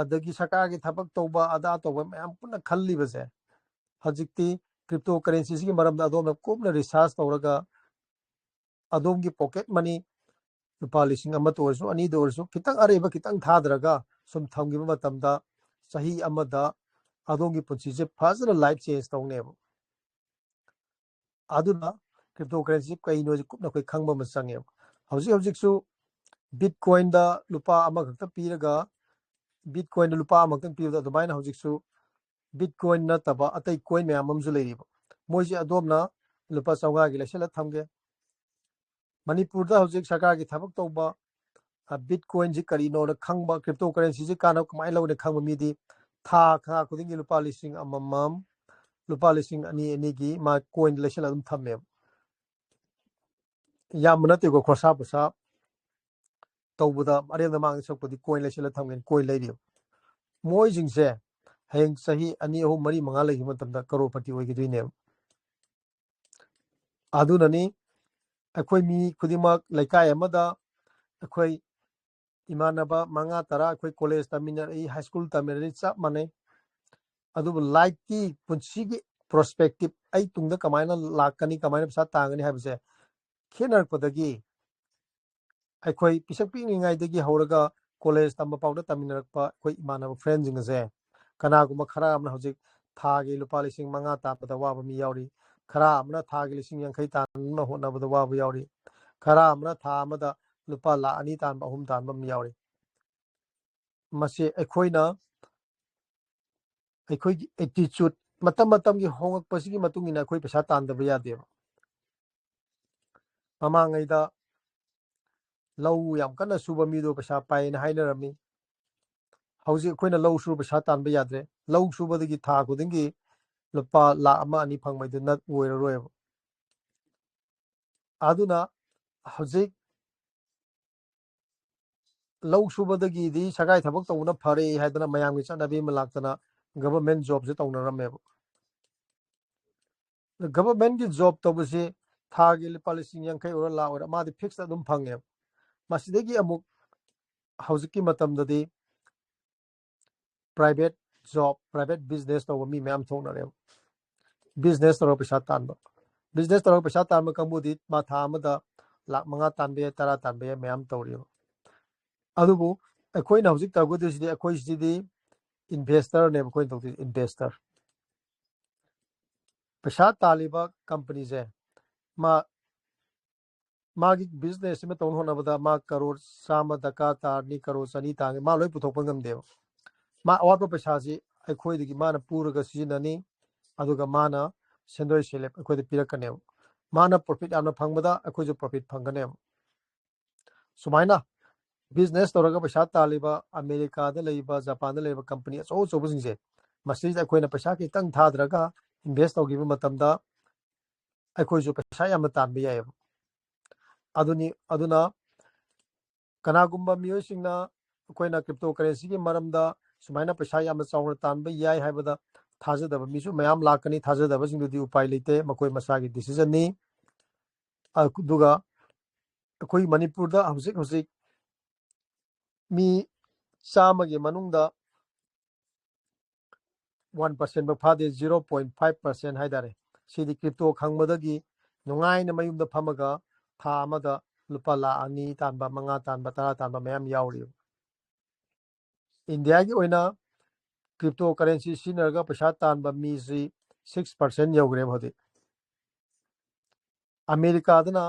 ꯑꯗꯒꯤ ꯁꯔꯀꯥꯔꯒꯤ ꯊꯕꯛ ꯇꯧꯕ, ꯑꯗꯥ ꯇꯧꯕ ꯃꯌꯥꯝ ꯄꯨꯟꯅ ꯈꯜꯂꯤꯕꯁꯦ, ꯍꯧꯖꯤꯛꯇꯤ ꯀ꯭ꯔꯤꯞꯇꯣ ꯀꯔꯦꯟꯁꯤꯁꯤꯒꯤ ꯃꯔꯝꯗ ꯑꯗꯣꯝꯅ ꯀꯨꯞꯅ ꯔꯤꯁꯥꯔꯁ ꯇꯧꯔꯒ ꯑꯗꯣꯝꯒꯤ ꯄꯣꯀꯦꯠ ꯃꯅꯤ ꯂꯨꯄꯥ ꯂꯤꯁꯤꯡ ꯑꯃꯇ ꯑꯣꯏꯔꯁꯨ, ꯑꯅꯤꯗ ꯑꯣꯏꯔꯁꯨ, ꯈꯤꯇꯪ ꯑꯔꯩꯕ ꯈꯤꯇꯪ ꯊꯥꯗꯔꯒ ꯁꯨꯝ ꯊꯝꯈꯤꯕ ꯃꯇꯝꯗ ꯆꯍꯤ ꯑꯃꯗ ꯑꯗꯣꯝꯒꯤ ꯄꯨꯟꯁꯤꯁꯦ ꯐꯖꯅ ꯂꯥꯏꯐ ꯆꯦꯟꯖ ꯇꯧꯅꯦꯕ꯫ ꯑꯗꯨꯅ ꯀ꯭ꯔꯤꯞꯇꯣ ꯀꯔꯦꯟꯁꯤ ꯀꯩꯅꯣꯁꯦ ꯀꯨꯞꯅ ꯑꯩꯈꯣꯏ ꯈꯪꯕ ꯑꯃ ꯆꯪꯉꯦꯕ꯫ ꯍꯧꯖꯤꯛ ꯍꯧꯖꯤꯛꯁꯨ ꯕꯤꯠꯀꯣꯏꯟꯗ ꯂꯨꯄꯥ ꯑꯃꯈꯛꯇ ꯄꯤꯔꯒ, ꯕꯤꯠꯀꯣꯏꯟꯗ ꯂꯨꯄꯥ ꯑꯃꯈꯛꯇꯪ ꯄꯤꯕꯗ ꯑꯗꯨꯃꯥꯏꯅ ꯍꯧꯖꯤꯛꯁꯨ ꯕꯤꯠꯀꯣꯏꯟ ꯅꯠꯇꯕ ꯑꯇꯩ ꯀꯣꯏꯟ ꯃꯌꯥꯝ ꯑꯃꯁꯨ ꯂꯩꯔꯤꯕ꯫ ꯃꯣꯏꯁꯦ ꯑꯗꯣꯝꯅ ꯂꯨꯄꯥ ꯆꯥꯝꯃꯉꯥꯒꯤ ꯂꯩꯁꯜꯂ ꯊꯝꯒꯦ꯫ ꯃꯅꯤꯄꯨꯔꯗ ꯍꯧꯖꯤꯛ ꯁꯔꯀꯥꯔꯒꯤ ꯊꯕꯛ ꯇꯧꯕ, ꯑ, ꯕꯤꯠꯀꯣꯏꯟꯁꯤ ꯀꯔꯤꯅꯣꯅ ꯈꯪꯕ, ꯀ꯭ꯔꯤꯞꯇꯣ ꯀꯔꯦꯟꯁꯤꯁꯤ ꯀꯥꯟꯅꯕ ꯀꯃꯥꯏꯅ ꯂꯧꯅꯤ ꯈꯪꯕ ꯃꯤꯗꯤ ꯊꯥ, ꯊꯥ ꯈꯨꯗꯤꯡꯒꯤ ꯂꯨꯄꯥ ꯂꯤꯁꯤꯡ ꯑꯃꯃꯝ, ꯂꯨꯄꯥ ꯂꯤꯁꯤꯡ ꯑꯅꯤ ꯑꯅꯤꯒꯤ ꯃꯥ ꯀꯣꯏꯟ ꯂꯩꯁꯜꯂ ꯑꯗꯨꯝ ꯊꯝꯃꯦꯕ꯫ ꯌꯥꯝꯕ ꯅꯠꯇꯦꯀꯣ, ꯈꯣꯔꯁꯥ ꯄꯨꯁꯥ ꯇꯧꯕꯗ ꯑꯔꯦꯝꯕꯗ ꯃꯥꯡꯉ ꯁꯔꯨꯛꯄꯨꯗꯤ ꯀꯣꯏꯟ ꯂꯩꯁꯜꯂ ꯊꯝꯒꯦꯅ ꯀꯣꯏꯟ ꯂꯩꯔꯤꯕ꯫ ꯃꯣꯏꯁꯤꯡꯁꯦ ꯍꯌꯦꯡ ꯆꯍꯤ ꯑꯅꯤ, ꯑꯍꯨꯝ, ꯃꯔꯤ, ꯃꯉꯥ ꯂꯩꯈꯤꯕ ꯃꯇꯝꯗ ꯀꯔꯣꯔꯄꯇꯤ ꯑꯣꯏꯈꯤꯗꯣꯏꯅꯦꯕ꯫ ꯑꯗꯨꯅꯅꯤ ꯑꯩꯈꯣꯏ ꯃꯤ ꯈꯨꯗꯤꯡꯃꯛ ꯂꯩꯀꯥꯏ ꯑꯃꯗ ꯑꯩꯈꯣꯏ ꯏꯃꯥꯟꯅꯕ ꯃꯉꯥ, ꯇꯔꯥ ꯑꯩꯈꯣꯏ ꯀꯣꯂꯦꯖ ꯇꯝꯃꯤꯟꯅꯔꯛꯏ, ꯍꯥꯏ ꯁ꯭ꯀꯨꯜ ꯇꯝꯃꯤꯟꯅꯔꯛꯏ, ꯆꯞ ꯃꯥꯟꯅꯩ꯫ ꯑꯗꯨꯕꯨ ꯂꯥꯏꯐꯀꯤ, ꯄꯨꯟꯁꯤꯒꯤ ꯄ꯭ꯔꯣꯁꯄꯦꯛꯇꯤꯞ, ꯑꯩ ꯇꯨꯡꯗ ꯀꯃꯥꯏꯅ ꯂꯥꯛꯀꯅꯤ, ꯀꯃꯥꯏꯅ ꯄꯩꯁꯥ ꯇꯥꯟꯒꯅꯤ ꯍꯥꯏꯕꯁꯦ ꯈꯦꯠꯅꯔꯛꯄꯗꯒꯤ ꯑꯩꯈꯣꯏ ꯄꯤꯁꯛ ꯄꯤꯛꯂꯤꯉꯩꯗꯒꯤ ꯍꯧꯔꯒ ꯀꯣꯂꯦꯖ ꯇꯝꯕ ꯐꯥꯎꯗ ꯇꯝꯃꯤꯟꯅꯔꯛꯄ ꯑꯩꯈꯣꯏ ꯏꯃꯥꯟꯅꯕ ꯐ꯭ꯔꯦꯟꯁꯤꯡ ꯑꯁꯦ ꯀꯅꯥꯒꯨꯝꯕ ꯈꯔ ꯑꯃꯅ ꯍꯧꯖꯤꯛ ꯊꯥꯒꯤ ꯂꯨꯄꯥ ꯂꯤꯁꯤꯡ ꯃꯉꯥ ꯇꯥꯟꯕꯗ ꯋꯥꯕ ꯃꯤ ꯌꯥꯎꯔꯤ, ꯈꯔ ꯑꯃꯅ ꯊꯥꯒꯤ ꯂꯤꯁꯤꯡ ꯌꯥꯡꯈꯩ ꯇꯥꯟꯕ ꯍꯣꯠꯅꯕꯗ ꯋꯥꯕ ꯌꯥꯎꯔꯤ, ꯈꯔ ꯑꯃꯅ ꯊꯥ ꯑꯃꯗ ꯂꯨꯄꯥ ꯂꯥꯛ ꯑꯅꯤ ꯇꯥꯟꯕ, ꯑꯍꯨꯝ ꯇꯥꯟꯕ ꯑꯃ ꯌꯥꯎꯔꯤ꯫ ꯃꯁꯤ ꯑꯩꯈꯣꯏꯅ, ꯑꯩꯈꯣꯏꯒꯤ ꯑꯦꯇꯤꯆꯨꯠ, ꯃꯇꯝ ꯃꯇꯝꯒꯤ ꯍꯣꯡꯂꯛꯄꯁꯤꯒꯤ ꯃꯇꯨꯡ ꯏꯟꯅ ꯑꯩꯈꯣꯏ ꯄꯩꯁꯥ ꯇꯥꯟꯗꯕ ꯌꯥꯗꯦꯕ꯫ ꯃꯃꯥꯡꯉꯩꯗ ꯂꯧ ꯌꯥꯝ ꯀꯟꯅ ꯁꯨꯕ ꯃꯤꯗꯣ ꯄꯩꯁꯥ ꯄꯥꯏꯌꯦꯅ ꯍꯥꯏꯅꯔꯝꯃꯤ꯫ ꯍꯧꯖꯤꯛ ꯑꯩꯈꯣꯏꯅ ꯂꯧ ꯁꯨꯔ ꯄꯩꯁꯥ ꯇꯥꯟꯕ ꯌꯥꯗ꯭ꯔꯦ꯫ ꯂꯧ ꯁꯨꯕꯗꯒꯤ ꯊꯥ ꯈꯨꯗꯤꯡꯒꯤ ꯂꯨꯄꯥ ꯂꯥꯈ ꯑꯃ ꯑꯅꯤ ꯐꯪꯕꯩꯗꯨ ꯅꯠ ꯑꯣꯏꯔꯔꯣꯏꯕ꯫ ꯑꯗꯨꯅ ꯍꯧꯖꯤꯛ ꯂꯧ ꯁꯨꯕꯗꯒꯤꯗꯤ ꯁꯔꯀꯥꯔꯒꯤ ꯊꯕꯛ ꯇꯧꯕꯅ ꯐꯔꯦ ꯍꯥꯏꯗꯅ ꯃꯌꯥꯝꯒꯤ ꯆꯠꯅꯕꯤ ꯑꯃ ꯂꯥꯛꯇꯅ ꯒꯚꯔꯟꯃꯦꯟ ꯖꯣꯕꯁꯦ ꯇꯧꯅꯔꯝꯃꯦꯕ꯫ ꯒꯚꯔꯟꯃꯦꯟꯒꯤ ꯖꯣꯕ ꯇꯧꯕꯁꯤ ꯊꯥꯒꯤ ꯂꯨꯄꯥ ꯂꯤꯁꯤꯡ ꯌꯥꯡꯈꯩ ꯑꯣꯏꯔꯣ, ꯂꯥꯈ ꯑꯣꯏꯔꯣ, ꯃꯥꯗꯤ ꯐꯤꯛꯁ ꯑꯗꯨꯝ ꯐꯪꯉꯦꯕ꯫ ꯃꯁꯤꯗꯒꯤ ꯑꯃꯨꯛ ꯍꯧꯖꯤꯛꯀꯤ ꯃꯇꯝꯗꯗꯤ ꯄ꯭ꯔꯥꯏꯚꯦꯠ ꯖꯣꯕ, ꯄ꯭ꯔꯥꯏꯚꯦꯠ ꯕꯤꯖꯤꯅꯦꯁ ꯇꯧꯕ ꯃꯤ ꯃꯌꯥꯝ ꯊꯣꯛꯅꯔꯦꯕ꯫ ꯕꯤꯖꯤꯅꯦꯁ ꯇꯧꯔꯒ ꯄꯩꯁꯥ ꯇꯥꯟꯕ, ꯕꯤꯖꯤꯅꯦꯁ ꯇꯧꯔꯒ ꯄꯩꯁꯥ ꯇꯥꯟꯕ ꯀꯥꯡꯕꯨꯗꯤ ꯃꯥ ꯊꯥ ꯑꯃꯗ ꯂꯥꯈ ꯃꯉꯥ ꯇꯥꯟꯕ ꯌꯥꯏ, ꯇꯔꯥ ꯇꯥꯟꯕ ꯌꯥꯏ, ꯃꯌꯥꯝ ꯇꯧꯔꯤꯕ꯫ ꯑꯗꯨꯕꯨ ꯑꯩꯈꯣꯏꯅ ꯍꯧꯖꯤꯛ ꯇꯧꯒꯗꯣꯏꯁꯤꯗꯤ, ꯑꯩꯈꯣꯏꯁꯤꯗꯤ ꯏꯟꯚꯦꯁꯇꯔꯅꯦꯕ ꯑꯩꯈꯣꯏꯅ ꯇꯧꯗꯣꯏꯁꯤ, ꯏꯟꯚꯦꯁꯇꯔ꯫ ꯄꯩꯁꯥ ꯇꯥꯜꯂꯤꯕ ꯀꯝꯄꯅꯤꯁꯦ ꯃꯥ, ꯃꯥꯒꯤ ꯕꯤꯖꯤꯅꯦꯁ ꯑꯃ ꯇꯧꯅ ꯍꯣꯠꯅꯕꯗ ꯃꯥ ꯀꯔꯣꯔ ꯆꯥꯝꯃ ꯗꯔꯀꯥꯔ ꯇꯥꯔꯅꯤ, ꯀꯔꯣꯔ ꯆꯅꯤ ꯇꯥꯔꯅꯤ, ꯃꯥ ꯂꯣꯏ ꯄꯨꯊꯣꯛꯄ ꯉꯝꯗꯦꯕ꯫ ꯃꯥ ꯑꯋꯥꯠꯄ ꯄꯩꯁꯥꯁꯤ ꯑꯩꯈꯣꯏꯗꯒꯤ ꯃꯥꯅ ꯄꯨꯔꯒ ꯁꯤꯖꯤꯟꯅꯅꯤ, ꯑꯗꯨꯒ ꯃꯥꯅ ꯁꯦꯟꯗꯣꯏ ꯁꯦꯂꯦꯞ ꯑꯩꯈꯣꯏꯗ ꯄꯤꯔꯛꯀꯅꯦꯕ꯫ ꯃꯥꯅ ꯄ꯭ꯔꯣꯐꯤꯠ ꯌꯥꯝꯅ ꯐꯪꯕꯗ ꯑꯩꯈꯣꯏꯁꯨ ꯄ꯭ꯔꯣꯐꯤꯠ ꯐꯪꯒꯅꯦꯕ꯫ ꯁꯨꯃꯥꯏꯅ ꯕꯤꯖꯤꯅꯦꯁ ꯇꯧꯔꯒ ꯄꯩꯁꯥ ꯇꯥꯜꯂꯤꯕ ꯑꯃꯦꯔꯤꯀꯥꯗ ꯂꯩꯕ, ꯖꯄꯥꯟꯗ ꯂꯩꯕ ꯀꯝꯄꯅꯤ ꯑꯆꯧ ꯑꯆꯧꯕꯁꯤꯡꯁꯦ, ꯃꯁꯤꯗ ꯑꯩꯈꯣꯏꯅ ꯄꯩꯁꯥ ꯈꯤꯇꯪ ꯊꯥꯗꯔꯒ ꯏꯟꯚꯦꯁ ꯇꯧꯈꯤꯕ ꯃꯇꯝꯗ ꯑꯩꯈꯣꯏꯁꯨ ꯄꯩꯁꯥ ꯌꯥꯝꯅ ꯇꯥꯟꯕ ꯌꯥꯏꯑꯕ꯫ ꯑꯗꯨꯅꯤ, ꯑꯗꯨꯅ ꯀꯅꯥꯒꯨꯝꯕ ꯃꯤꯑꯣꯏꯁꯤꯡꯅ ꯑꯩꯈꯣꯏꯅ ꯀ꯭ꯔꯤꯞꯇꯣ ꯀꯔꯦꯟꯁꯤꯒꯤ ꯃꯔꯝꯗ ꯁꯨꯃꯥꯏꯅ ꯄꯩꯁꯥ ꯌꯥꯝꯅ ꯆꯥꯎꯅ ꯇꯥꯟꯕ ꯌꯥꯏ ꯍꯥꯏꯕꯗ ꯊꯥꯖꯗꯕ ꯃꯤꯁꯨ ꯃꯌꯥꯝ ꯂꯥꯛꯀꯅꯤ꯫ ꯊꯥꯖꯗꯕꯁꯤꯡꯗꯨꯗꯤ ꯎꯄꯥꯏ ꯂꯩꯇꯦ, ꯃꯈꯣꯏ ꯃꯁꯥꯒꯤ ꯗꯤꯁꯤꯖꯟꯅꯤ꯫ ꯑꯗꯨꯒ ꯑꯩꯈꯣꯏ ꯃꯅꯤꯄꯨꯔꯗ ꯍꯧꯖꯤꯛ ꯍꯧꯖꯤꯛ ꯃꯤ ꯆꯥꯝꯃꯒꯤ ꯃꯅꯨꯡꯗ ꯋꯥꯟ ꯄꯥꯔꯁꯦꯟ ꯐꯥꯎ ꯐꯥꯗꯦ, ꯖꯤꯔꯣ ꯄꯣꯏꯟ ꯐꯥꯏꯚ ꯄꯥꯔꯁꯦꯟ ꯍꯥꯏꯇꯥꯔꯦ꯫ ꯁꯤꯗꯤ ꯀ꯭ꯔꯤꯞꯇꯣ ꯈꯪꯕꯗꯒꯤ ꯅꯨꯡꯉꯥꯏꯅ ꯃꯌꯨꯝꯗ ꯐꯝꯃꯒ ꯊꯥ ꯑꯃꯗ ꯂꯨꯄꯥ ꯂꯥꯈ ꯑꯅꯤ ꯇꯥꯟꯕ, ꯃꯉꯥ ꯇꯥꯟꯕ, ꯇꯔꯥ ꯇꯥꯟꯕ ꯃꯌꯥꯝ ꯌꯥꯎꯔꯤꯕ꯫ ꯏꯟꯗꯤꯌꯥꯒꯤ ꯑꯣꯏꯅ ꯀ꯭ꯔꯤꯞꯇꯣ ꯀꯔꯦꯟꯁꯤ ꯁꯤꯖꯤꯟꯅꯔꯒ ꯄꯩꯁꯥ ꯇꯥꯟꯕ ꯃꯤꯁꯤ ꯁꯤꯛꯁ ꯄꯥꯔꯁꯦꯟ ꯌꯧꯈ꯭ꯔꯦꯕ ꯍꯧꯖꯤꯛ꯫ ꯑꯃꯦꯔꯤꯀꯥꯗꯅ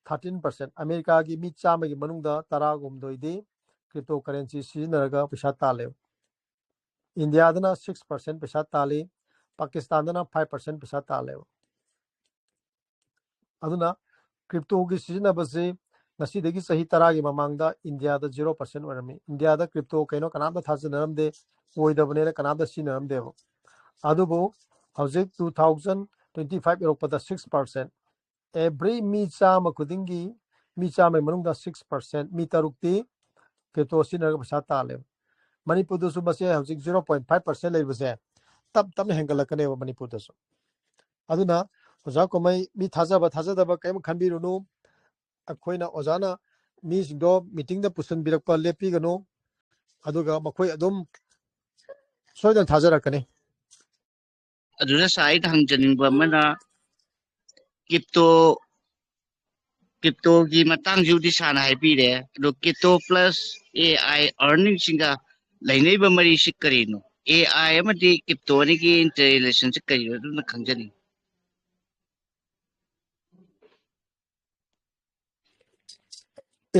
ꯊꯥꯔꯇꯤꯟ ꯄꯥꯔꯁꯦꯟ, ꯑꯃꯦꯔꯤꯀꯥꯒꯤ ꯃꯤ ꯆꯥꯝꯃꯒꯤ ꯃꯅꯨꯡꯗ ꯇꯔꯥꯍꯨꯝꯗꯣꯏꯗꯤ ꯀ꯭ꯔꯤꯞꯇꯣ ꯀꯔꯦꯟꯁꯤ ꯁꯤꯖꯤꯟꯅꯔꯒ ꯄꯩꯁꯥ ꯇꯥꯜꯂꯦꯕ꯫ ꯏꯟꯗꯤꯌꯥꯗꯅ ꯁꯤꯛꯁ ꯄꯥꯔꯁꯦꯟ ꯄꯩꯁꯥ ꯇꯥꯜꯂꯤ, ꯄꯥꯀꯤꯁꯇꯥꯟꯗꯅ ꯐꯥꯏꯚ ꯄꯥꯔꯁꯦꯟ ꯄꯩꯁꯥ ꯇꯥꯜꯂꯦꯕ꯫ ꯑꯗꯨꯅ ꯀ꯭ꯔꯤꯞꯇꯣꯒꯤ ꯁꯤꯖꯤꯟꯅꯕꯁꯤ ꯉꯁꯤꯗꯒꯤ ꯆꯍꯤ ꯇꯔꯥꯒꯤ ꯃꯃꯥꯡꯗ ꯏꯟꯗꯤꯌꯥꯗ ꯖꯤꯔꯣ ꯄꯥꯔꯁꯦꯟ ꯑꯣꯏꯔꯝꯃꯤ꯫ ꯏꯟꯗꯤꯌꯥꯗ ꯀ꯭ꯔꯤꯞꯇꯣ ꯀꯩꯅꯣ ꯀꯅꯥꯝꯇ ꯊꯥꯖꯅꯔꯝꯗꯦ, ꯑꯣꯏꯗꯕꯅꯦꯅ ꯀꯅꯥꯝꯇ ꯁꯤꯖꯤꯟꯅꯔꯝꯗꯦꯕ꯫ ꯑꯗꯨꯕꯨ ꯍꯧꯖꯤꯛ two thousand twenty five ꯌꯧꯔꯛꯄꯗ six percent, every ꯃꯤ ꯆꯥꯝꯃ ꯈꯨꯗꯤꯡꯒꯤ, ꯃꯤ ꯆꯥꯝꯃꯒꯤ ꯃꯅꯨꯡꯗ six percent, ꯃꯤ ꯇꯔꯨꯛꯇꯤ ꯀ꯭ꯔꯤꯞꯇꯣ ꯁꯤꯖꯤꯟꯅꯔꯒ ꯄꯩꯁꯥ ꯇꯥꯜꯂꯦꯕ꯫ ꯃꯅꯤꯄꯨꯔꯗꯁꯨ ꯃꯁꯦ ꯍꯧꯖꯤꯛ zero point five percent ꯂꯩꯕꯁꯦ ꯇꯞ ꯇꯞꯅ ꯍꯦꯟꯒꯠꯂꯛꯀꯅꯦꯕ ꯃꯅꯤꯄꯨꯔꯗꯁꯨ꯫ ꯑꯗꯨꯅ ꯑꯣꯖꯥ ꯀꯣꯃꯩ, ꯃꯤ ꯊꯥꯖꯕ ꯊꯥꯖꯗꯕ ꯀꯔꯤꯝ ꯈꯟꯕꯤꯔꯨꯅꯨ꯫ ꯑꯩꯈꯣꯏꯅ ꯑꯣꯖꯥꯅ ꯃꯤꯁꯤꯡꯗꯣ ꯃꯤꯇꯤꯡꯗ ꯄꯨꯁꯤꯟꯕꯤꯔꯛꯄ ꯂꯦꯞꯄꯤꯒꯅꯨ, ꯑꯗꯨꯒ ꯃꯈꯣꯏ ꯑꯗꯨꯝ ꯁꯣꯏꯗꯅ ꯊꯥꯖꯔꯛꯀꯅꯤ꯫ ꯑꯗꯨꯗ ꯁꯥꯔ, ꯑꯩꯅ ꯍꯪꯖꯅꯤꯡꯕ ꯑꯃꯅ, ꯀ꯭ꯔꯤꯞꯇꯣ, ꯀ꯭ꯔꯤꯞꯇꯣꯒꯤ ꯃꯇꯥꯡꯁꯤꯕꯨꯗꯤ ꯁꯥꯔꯅ ꯍꯥꯏꯕꯤꯔꯦ, ꯑꯗꯣ ꯀ꯭ꯔꯤꯞꯇꯣ ꯄ꯭ꯂꯁ ꯑꯦ ꯑꯥꯏ ꯑꯔꯅꯤꯡꯁꯤꯡꯒ ꯂꯩꯅꯔꯤꯕ ꯃꯔꯤꯁꯤ ꯀꯔꯤꯅꯣ? ꯑꯦ ꯑꯥꯏ ꯑꯃꯗꯤ ꯀ꯭ꯔꯤꯞꯇꯣ ꯑꯅꯤꯒꯤ ꯏꯟꯇꯔ ꯔꯤꯂꯦꯁꯟꯁꯤ ꯀꯔꯤꯅꯣ? ꯑꯗꯨꯅ ꯈꯪꯖꯅꯤꯡꯉꯤ꯫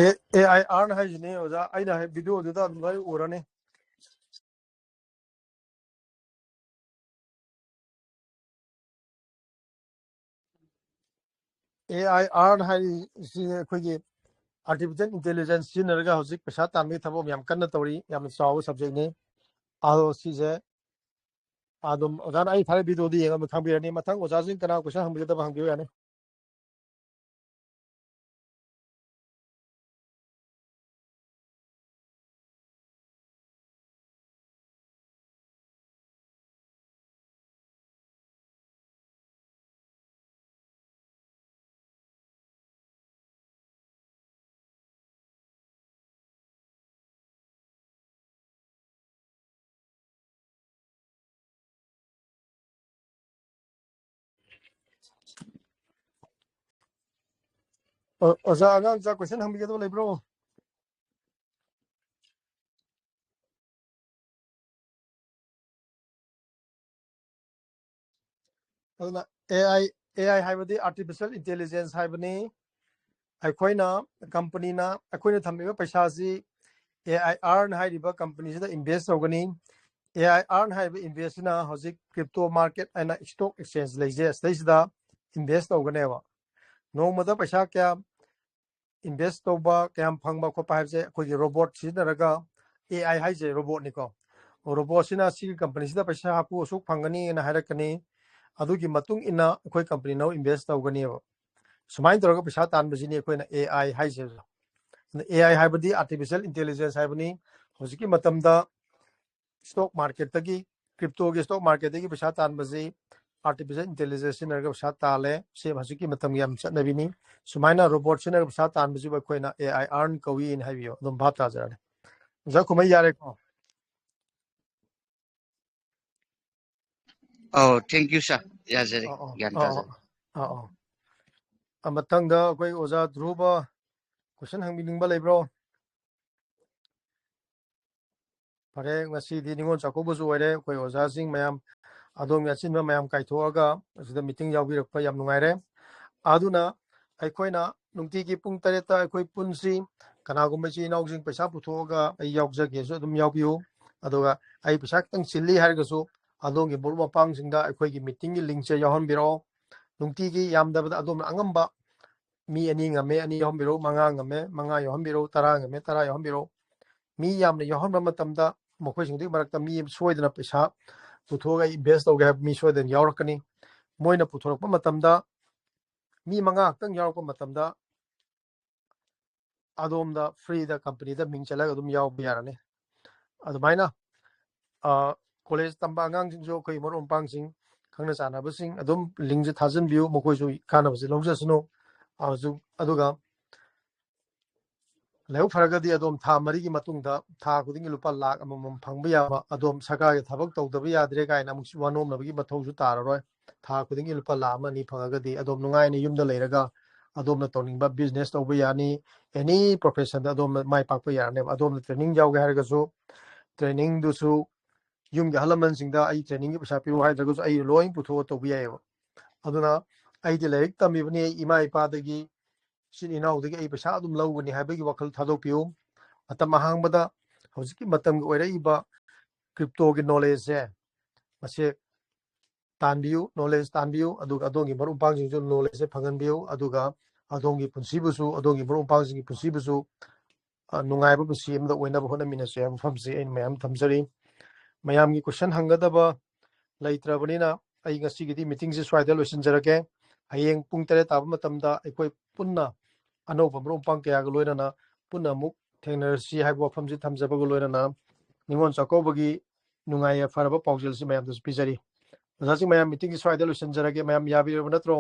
ꯑꯦ ꯑꯥꯏ ꯑꯥꯔꯟ ꯍꯥꯏꯁꯤꯅꯤ ꯑꯣꯖꯥ, ꯑꯩꯅ ꯍꯥꯏ ꯚꯤꯗꯤꯑꯣꯗꯨꯗ ꯑꯗꯨꯝ ꯂꯣꯏ ꯎꯔꯅꯤ꯫ ꯑꯦ ꯑꯥꯏ ꯑꯥꯔꯟ ꯍꯥꯏꯔꯤꯁꯤ ꯑꯩꯈꯣꯏꯒꯤ ꯑꯥꯔꯇꯤꯐꯤꯁꯦꯜ ꯏꯟꯇꯦꯂꯤꯖꯦꯟꯁ ꯁꯤꯖꯤꯟꯅꯔꯒ ꯍꯧꯖꯤꯛ ꯄꯩꯁꯥ ꯇꯥꯟꯕꯒꯤ ꯊꯕꯛ ꯌꯥꯝ ꯀꯟꯅ ꯇꯧꯔꯤ, ꯌꯥꯝꯅ ꯆꯥꯎꯕ ꯁꯕꯖꯦꯛꯅꯤ꯫ ꯑꯗꯣ ꯁꯤꯁꯦ ꯑꯗꯨꯝ ꯑꯣꯖꯥꯅ ꯑꯩ ꯊꯥꯔꯛ ꯚꯤꯗꯤꯑꯣꯗ ꯌꯦꯡꯉꯒ ꯑꯗꯨꯝ ꯈꯪꯕꯤꯔꯅꯤ꯫ ꯃꯊꯪ ꯑꯣꯖꯥꯁꯤꯡ ꯀꯅꯥ ꯀꯣꯏꯁꯟ ꯍꯪꯕꯤꯒꯗꯕ ꯍꯪꯕꯤꯌꯨ ꯌꯥꯅꯤ꯫ ꯑꯣ-, ꯑꯣꯖꯥ, ꯑꯉꯥꯡ ꯃꯆꯥ ꯀꯣꯏꯁꯟ ꯍꯪꯕꯤꯒꯗꯕ ꯂꯩꯕ꯭ꯔꯣ? ꯑꯗꯨꯅ ꯑꯦ ꯑꯥꯏ, ꯑꯦ ꯑꯥꯏ ꯍꯥꯏꯕꯗꯤ ꯑꯥꯔꯇꯤꯐꯤꯁꯦꯜ ꯏꯟꯇꯦꯂꯤꯖꯦꯟꯁ ꯍꯥꯏꯕꯅꯤ꯫ ꯑꯩꯈꯣꯏꯅ, ꯀꯝꯄꯅꯤꯅ ꯑꯩꯈꯣꯏꯅ ꯊꯝꯃꯤꯕ ꯄꯩꯁꯥꯁꯤ ꯑꯦ ꯑꯥꯏ ꯑꯥꯔꯟ ꯍꯥꯏꯔꯤꯕ ꯀꯝꯄꯅꯤꯁꯤꯗ ꯏꯟꯚꯦꯁ ꯇꯧꯒꯅꯤ꯫ ꯑꯦ ꯑꯥꯏ ꯑꯥꯔꯟ ꯍꯥꯏꯔꯤꯕ ꯏꯟꯚꯦꯁꯁꯤꯅ ꯍꯧꯖꯤꯛ ꯀ꯭ꯔꯤꯞꯇꯣ ꯃꯥꯔꯀꯦꯠ ꯍꯥꯏꯅ ꯏꯁꯇꯣꯛ ꯑꯦꯛꯁꯆꯦꯟꯖ ꯂꯩꯖꯩ, ꯑꯁꯤꯗꯩꯁꯤꯗ ꯏꯟꯚꯦꯁ ꯇꯧꯒꯅꯦꯕ꯫ ꯅꯣꯡꯃꯗ ꯄꯩꯁꯥ ꯀꯌꯥ invest ꯇꯧꯕ, ꯀꯌꯥꯝ ꯐꯪꯕ ꯈꯣꯠꯄ ꯍꯥꯏꯕꯁꯦ ꯑꯩꯈꯣꯏꯒꯤ robot ꯁꯤꯖꯤꯟꯅꯔꯒ, AI ꯍꯥꯏꯁꯦ robot ꯅꯤꯀꯣ, robot ꯁꯤꯅ ꯁꯤꯒꯤ company ꯁꯤꯗ ꯄꯩꯁꯥ ꯍꯥꯞꯄꯨ, ꯑꯁꯨꯛ ꯐꯪꯒꯅꯤꯅ ꯍꯥꯏꯔꯛꯀꯅꯤ꯫ ꯑꯗꯨꯒꯤ ꯃꯇꯨꯡ ꯏꯟꯅ ꯑꯩꯈꯣꯏ company ꯅ invest ꯇꯧꯒꯅꯦꯕ꯫ ꯁꯨꯃꯥꯏꯅ ꯇꯧꯔꯒ ꯄꯩꯁꯥ ꯇꯥꯟꯕꯁꯤꯅꯤ ꯑꯩꯈꯣꯏꯅ AI ꯍꯥꯏꯁꯦ꯫ ꯑꯗꯨꯅ AI ꯍꯥꯏꯕꯗꯤ artificial intelligence ꯍꯥꯏꯕꯅꯤ꯫ ꯍꯧꯖꯤꯛꯀꯤ ꯃꯇꯝꯗ stock market ꯇꯒꯤ, crypto ꯒꯤ stock market ꯇꯒꯤ ꯄꯩꯁꯥ ꯇꯥꯟꯕꯁꯤ artificial intelligence ꯁꯤꯖꯤꯟꯅꯔꯒ ꯄꯩꯁꯥ ꯇꯥꯜꯂꯦ꯫ ꯁꯤ ꯍꯧꯖꯤꯛꯀꯤ ꯃꯇꯝꯒꯤ ꯌꯥꯝ ꯆꯠꯅꯕꯤꯅꯤ꯫ ꯁꯨꯃꯥꯏꯅ robot ꯁꯤꯖꯤꯟꯅꯔꯒ ꯄꯩꯁꯥ ꯇꯥꯟꯕꯁꯤꯕꯨ ꯑꯩꯈꯣꯏꯅ AI earn ꯀꯧꯏꯅ ꯍꯥꯏꯕꯤꯌꯨ꯫ ꯑꯗꯨꯝ ꯚꯥꯞ ꯇꯥꯖꯔꯅꯤ꯫ ꯑꯣꯖꯥ ꯈꯨꯃꯩ, ꯌꯥꯔꯦꯀꯣ? ꯑꯧ, thank you, sir. ꯌꯥꯖꯔꯦ, ꯑ, ꯑ, ꯒ꯭ꯌꯥꯟ ꯑ, ꯇꯥꯖꯔꯦ꯫ ꯑ, ꯑ, ꯑ꯫ ꯑ, ꯃꯊꯪꯗ ꯑꯩꯈꯣꯏ ꯑꯣꯖꯥ ꯙ꯭ꯔꯨꯕ, question ꯍꯪꯕꯤꯅꯤꯡꯕ ꯂꯩꯕ꯭ꯔꯣ? ꯐꯔꯦ, ꯉꯁꯤꯗꯤ ꯅꯤꯉꯣꯜ ꯆꯥꯛꯀꯧꯕꯁꯨ ꯑꯣꯏꯔꯦ꯫ ꯑꯩꯈꯣꯏ ꯑꯣꯖꯥꯁꯤꯡ ꯃꯌꯥꯝ, ꯑꯗꯣꯝꯒꯤ ꯑꯆꯤꯟꯕ ꯃꯌꯥꯝ ꯀꯥꯏꯊꯣꯛꯑꯒ ꯑꯁꯤꯗ meeting ꯌꯥꯎꯕꯤꯔꯛꯄ ꯌꯥꯝ ꯅꯨꯡꯉꯥꯏꯔꯦ꯫ ꯑꯗꯨꯅ ꯑꯩꯈꯣꯏꯅ ꯅꯨꯡꯇꯤꯒꯤ ꯄꯨꯡ ꯇꯔꯦꯠꯇ ꯑꯩꯈꯣꯏ ꯄꯨꯟꯁꯤ꯫ ꯀꯅꯥꯒꯨꯝꯕ ꯏꯆꯤꯜ ꯏꯅꯥꯎꯁꯤꯡ ꯄꯩꯁꯥ ꯄꯨꯊꯣꯛꯑꯒ ꯑꯩ ꯌꯥꯎꯖꯒꯦꯁꯨ ꯑꯗꯨꯝ ꯌꯥꯎꯕꯤꯌꯨ꯫ ꯑꯗꯨꯒ ꯑꯩ ꯄꯩꯁꯥ ꯈꯤꯇꯪ ꯆꯤꯜꯂꯤ ꯍꯥꯏꯔꯒꯁꯨ ꯑꯗꯣꯝꯒꯤ ꯃꯔꯨꯞ ꯃꯄꯥꯡꯁꯤꯡꯗ ꯑꯩꯈꯣꯏꯒꯤ meeting ꯒꯤ link ꯁꯦ ꯌꯥꯎꯍꯟꯕꯤꯔꯛꯑꯣ꯫ ꯅꯨꯡꯇꯤꯒꯤ ꯌꯥꯝꯗꯕꯗ ꯑꯗꯣꯝꯅ ꯑꯉꯝꯕ ꯃꯤ ꯑꯅꯤ ꯉꯝꯃꯦ, ꯑꯅꯤ ꯌꯥꯎꯍꯟꯕꯤꯔꯛꯎ, ꯃꯉꯥ ꯉꯝꯃꯦ, ꯃꯉꯥ ꯌꯥꯎꯍꯟꯕꯤꯔꯛꯎ, ꯇꯔꯥ ꯉꯝꯃꯦ, ꯇꯔꯥ ꯌꯥꯎꯍꯟꯕꯤꯔꯛꯎ꯫ ꯃꯤ ꯌꯥꯝꯅ ꯌꯥꯎꯍꯟꯕ ꯃꯇꯝꯗ ꯃꯈꯣꯏꯁꯤꯡꯗꯨꯒꯤ ꯃꯔꯛꯇ ꯃꯤ ꯑꯃ ꯁꯣꯏꯗꯅ ꯄꯩꯁꯥ ꯄꯨꯊꯣꯛꯑꯒ ꯑꯩ invest ꯇꯧꯒꯦ ꯍꯥꯏꯕ ꯃꯤ ꯁꯣꯏꯗꯅ ꯌꯥꯎꯔꯛꯀꯅꯤ꯫ ꯃꯣꯏꯅ ꯄꯨꯊꯣꯔꯛꯄ ꯃꯇꯝꯗ, ꯃꯤ ꯃꯉꯥ ꯈꯛꯇꯪ ꯌꯥꯎꯔꯛꯄ ꯃꯇꯝꯗ, ꯑꯗꯣꯝꯗ free ꯗ company ꯗ ꯃꯤꯡ ꯆꯜꯂꯒ ꯑꯗꯨꯝ ꯌꯥꯎꯕ ꯌꯥꯔꯅꯤ꯫ ꯑꯗꯨꯃꯥꯏꯅ, ꯑ, college ꯇꯝꯕ ꯑꯉꯥꯡꯁꯤꯡꯁꯨ, ꯑꯩꯈꯣꯏ ꯃꯔꯨꯞ ꯃꯄꯥꯡꯁꯤꯡ, ꯈꯪꯅ ꯆꯥꯟꯅꯕꯁꯤꯡ, ꯑꯗꯨꯝ link ꯁꯦ ꯊꯥꯖꯤꯟꯕꯤꯌꯨ, ꯃꯈꯣꯏꯁꯨ ꯀꯥꯟꯅꯕꯁꯦ ꯂꯧꯖꯁꯅꯨ꯫ ꯑꯗꯨ-, ꯑꯗꯨꯒ ꯂꯥꯏꯕꯛ ꯐꯔꯒꯗꯤ ꯑꯗꯣꯝ ꯊꯥ ꯃꯔꯤꯒꯤ ꯃꯇꯨꯡꯗ ꯊꯥ ꯈꯨꯗꯤꯡꯒꯤ ꯂꯨꯄꯥ ꯂꯥꯈ ꯑꯃꯃꯝ ꯐꯪꯕ ꯌꯥꯕ, ꯑꯗꯣꯝ ꯁꯔꯀꯥꯔꯒꯤ ꯊꯕꯛ ꯇꯧꯗꯕ ꯌꯥꯗ꯭ꯔꯦ ꯀꯥꯏꯅ ꯑꯃꯨꯛ ꯋꯥꯅꯣꯝꯅꯕꯒꯤ ꯃꯊꯧꯁꯨ ꯇꯥꯔꯔꯣꯏ꯫ ꯊꯥ ꯈꯨꯗꯤꯡꯒꯤ ꯂꯨꯄꯥ ꯂꯥꯈ ꯑꯃ ꯑꯅꯤ ꯐꯪꯉꯒꯗꯤ ꯑꯗꯣꯝ ꯅꯨꯡꯉꯥꯏꯅ ꯌꯨꯝꯗ ꯂꯩꯔꯒ ꯑꯗꯣꯝꯅ ꯇꯧꯅꯤꯡꯕ business ꯇꯧꯕ ꯌꯥꯅꯤ, any profession ꯗ ꯑꯗꯣꯝꯅ ꯃꯥꯏ ꯄꯥꯛꯄ ꯌꯥꯔꯅꯦꯕ꯫ ꯑꯗꯣꯝꯅ training ꯌꯥꯎꯒꯦ ꯍꯥꯏꯔꯒꯁꯨ, training ꯗꯨꯁꯨ ꯌꯨꯝꯒꯤ ꯑꯍꯜ ꯂꯃꯟꯁꯤꯡꯗ ꯑꯩ training ꯒꯤ ꯄꯩꯁꯥ ꯄꯤꯔꯛꯎ ꯍꯥꯏꯗ꯭ꯔꯒꯁꯨ ꯑꯩ ꯂꯣꯏ ꯄꯨꯊꯣꯛꯑ ꯇꯧꯕ ꯌꯥꯏꯑꯕ꯫ ꯑꯗꯨꯅ ꯑꯩꯗꯤ ꯂꯥꯏꯔꯤꯛ ꯇꯝꯃꯤꯕꯅꯤ, ꯑꯩ ꯏꯃꯥ ꯏꯄꯥꯗꯒꯤ, ꯏꯆꯤꯟ ꯏꯅꯥꯎꯗꯒꯤ ꯑꯩ ꯄꯩꯁꯥ ꯑꯗꯨꯝ ꯂꯧꯒꯅꯤ ꯍꯥꯏꯕꯒꯤ ꯋꯥꯈꯜ ꯊꯥꯗꯣꯛꯄꯤꯌꯨ꯫ ꯃꯇꯝ ꯑꯍꯥꯡꯕꯗ ꯍꯧꯖꯤꯛꯀꯤ ꯃꯇꯝꯒꯤ ꯑꯣꯏꯔꯛꯏꯕ crypto ꯒꯤ knowledge ꯁꯦ, ꯃꯁꯦ ꯇꯥꯟꯕꯤꯌꯨ, knowledge ꯇꯥꯟꯕꯤꯌꯨ, ꯑꯗꯨꯒ ꯑꯗꯣꯝꯒꯤ ꯃꯔꯨꯞ ꯃꯄꯥꯡꯁꯤꯡꯁꯨ knowledge ꯁꯦ ꯐꯪꯍꯟꯕꯤꯌꯨ꯫ ꯑꯗꯨꯒ ꯑꯗꯣꯝꯒꯤ ꯄꯨꯟꯁꯤꯕꯨꯁꯨ, ꯑꯗꯣꯝꯒꯤ ꯃꯔꯨꯞ ꯃꯄꯥꯡꯁꯤꯡꯒꯤ ꯄꯨꯟꯁꯤꯕꯨꯁꯨ, ꯑ, ꯅꯨꯡꯉꯥꯏꯕ ꯄꯨꯟꯁꯤ ꯑꯃꯗ ꯑꯣꯏꯅꯕ ꯍꯣꯠꯅꯃꯤꯟꯅꯁꯦ ꯍꯥꯏꯕ ꯋꯥꯐꯝꯁꯤ ꯑꯩꯅ ꯃꯌꯥꯝ ꯊꯝꯖꯔꯤ꯫ ꯃꯌꯥꯝꯒꯤ question ꯍꯪꯒꯗꯕ ꯂꯩꯇ꯭ꯔꯕꯅꯤꯅ ꯑꯩ ꯉꯁꯤꯒꯤꯗꯤ meetingꯁꯤ ꯁ꯭ꯋꯥꯏꯗ ꯂꯣꯏꯁꯤꯟꯖꯔꯒꯦ꯫ ꯍꯌꯦꯡ ꯄꯨꯡ ꯇꯔꯦꯠ ꯇꯥꯕ ꯃꯇꯝꯗ ꯑꯩꯈꯣꯏ ꯄꯨꯟꯅ ꯑꯅꯧꯕ ꯃꯔꯨꯞ ꯃꯄꯥꯡ ꯀꯌꯥꯒ ꯂꯣꯏꯅꯅ ꯄꯨꯟꯅ ꯑꯃꯨꯛ ꯊꯦꯡꯅꯔꯁꯤ ꯍꯥꯏꯕ ꯋꯥꯐꯝꯁꯤ ꯊꯝꯖꯕꯒ ꯂꯣꯏꯅꯅ ꯅꯤꯉꯣꯜ ꯆꯥꯛꯀꯧꯕꯒꯤ ꯅꯨꯡꯉꯥꯏ ꯌꯥꯏꯐꯔꯕ ꯄꯥꯎꯖꯦꯜꯁꯤ ꯃꯌꯥꯝꯗꯁꯨ ꯄꯤꯖꯔꯤ꯫ ꯑꯣꯖꯥꯁꯤꯡ, ꯃꯌꯥꯝ meetingꯁꯤ ꯁ꯭ꯋꯥꯏꯗ ꯂꯣꯏꯁꯤꯟꯖꯔꯒꯦ꯫ ꯃꯌꯥꯝ ꯌꯥꯕꯤꯔꯕ ꯅꯠꯇ꯭ꯔꯣ?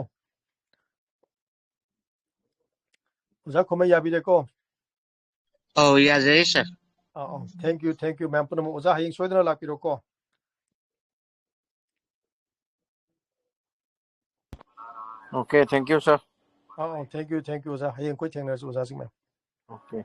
ꯑꯣꯖꯥ ꯈꯣꯃꯩ ꯌꯥꯕꯤꯔꯦꯀꯣ? ꯑꯧ, ꯌꯥꯖꯔꯦ, sir꯫ Ah, ah, thank you, thank you, ꯃꯌꯥꯝ ꯄꯨꯝꯅꯃꯛ꯫ ꯑꯣꯖꯥ, ꯍꯌꯦꯡ ꯁꯣꯏꯗꯅ ꯂꯥꯛꯄꯤꯔꯣꯀꯣ꯫ Okay, thank you, sir. Ah, ah, thank you, thank you, ꯑꯣꯖꯥ꯫ ꯍꯌꯦꯡ ꯑꯩꯈꯣꯏ ꯊꯦꯡꯅꯔꯁꯤ, ꯑꯣꯖꯥꯁꯤꯡ ꯃꯌꯥꯝ꯫ Okay.